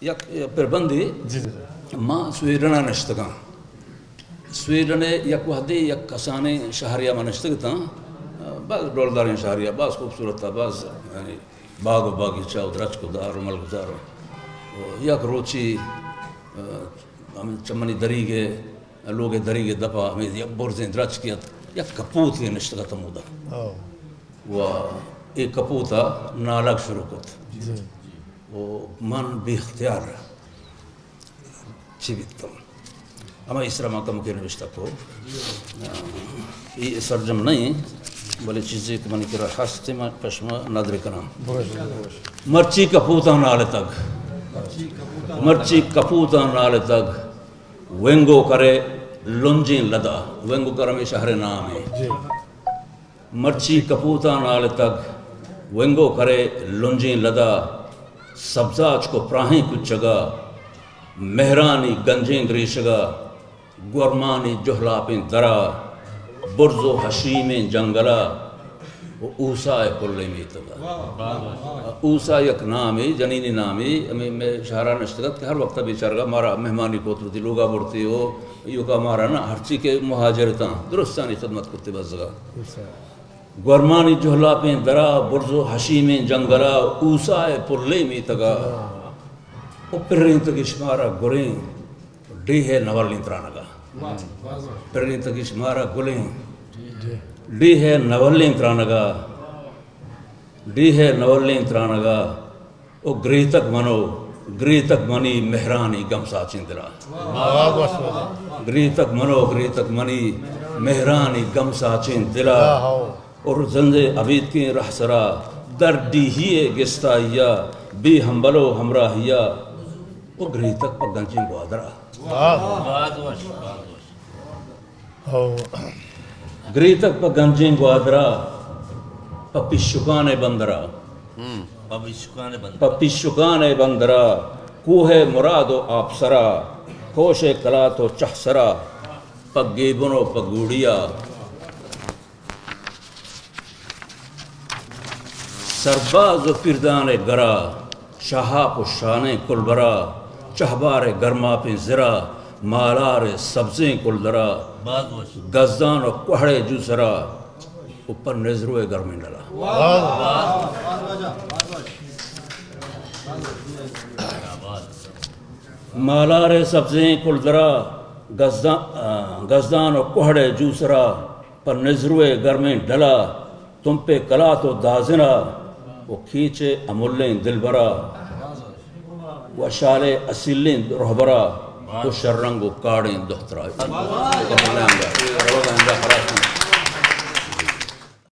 یک پربندے، جی، جی۔ ما سویڈن ءَ نشتگاں۔ سویڈن ءَ یک وھدے یک کسانیں شہرے ءَ ما نشتگ اتاں۔ باز ڈولداریں شہرے ءَ، باز خوبصورت ءَ، باز، یعنی، باغ و باغیچہ و درچک و دار و ملگزار و، و یک روچے، ءَ، ہمے چہ منی دریگ ءَ، لوگ ءِ دریگ ءِ دپ ءَ ہمے یک برزیں درچکے ات، یک کپوتے نشتگ ات ہمودا۔ او۔ و اے کپوت ءَ نالگ شروع کت۔ جی۔ و من بے اختیار چی بیتم۔ ہمائی سرا ما کمکے نبشتہ کو۔ اے سرجم نہ ایں، بلے چیزے کہ منی کرا ہست، ما پہ شما ندر کناں۔ مرچی کپوتاں نالتگ۔ مرچی کپوتاں نالتگ۔ وینگو کرے لنجیں لدا۔ وینگو کر ہمے شہر ءِ نام ایں۔ جی۔ مرچی کپوتاں نالتگ، وینگو کرے لنجیں لدا، سبزا چکو پراہیں کچگا، مہرانی گنجیں گریشگا، گورمانی جہلاپیں درا، برز و حشیمیں جنگلا، و اوسا ءِ پلیں میتگا۔ اوسا یک نامے، جنینی نامے، ہمے مئے شہرا نشتگ ات کہ ہر وقت بیچارگا مارا مہمانی کت، وتی لوگا برتی و ایوکا مارا نا ہرچی کہ مہاجر اتاں، درستانی خدمت کرتے بزگا۔ گورمانی جہلاپیں درا، برز و حشیمیں جنگلا، اوسا ءِ پلیں میتگا۔ او پرینتگش مارا گلیں ڈیہہ ءِ نولیں ترانگا۔ پرینتگش مارا گلیں ڈیہہ ءِ نولیں ترانگا۔ ڈیہہ ءِ نولیں ترانگا۔ او گریتگ منو، گریتگ منی مہرانی گم ساچیں دلا۔ واہ، واہ، واہ۔ گریتگ منو، گریتگ منی مہرانی گم ساچیں دلا۔ واہ، واہ۔ اور زند ءِ ابیتکیں رہسرا، در ڈیہی ءِ گستائیا، بے ہمبل و ہمراہیا، او گریتگ پہ گنجیں گوادرا۔ واہ۔ باز وش، باز وش۔ ہو۔ گریتگ پہ گنجیں گوادرا، پہ پیشکان ءِ بندرا۔ ہم، پہ پیشکان ءِ بندرا۔ پہ پیشکان ءِ بندرا، کوہ ءِ مراد و آپسرا، کوش ءِ کلات و چہسرا، پہ گیبن و پہ گوڑیا۔ سرباز و پیردان ءِ گرا، شہاپ و شانیں کلبرا، چہبار ءِ گرماپیں زرا، مالار ءِ سبزیں کلدرا، باز وش۔ گزدان و کوہڑ ءِ جوسرا، و پہ نزرو ءِ گرمیں ڈلا۔ واہ۔ مالار ءِ سبزیں کلدرا، گزدان، آ، گزدان و کوہڑ ءِ جوسرا، پہ نزرو ءِ گرمیں ڈلا، تمپ ءِ کلات و دازنا، و کیچ ءِ املیں دلبرا، و شال ءِ اصیلیں رہبرا، و شررنگ و کاڑیں دہترا۔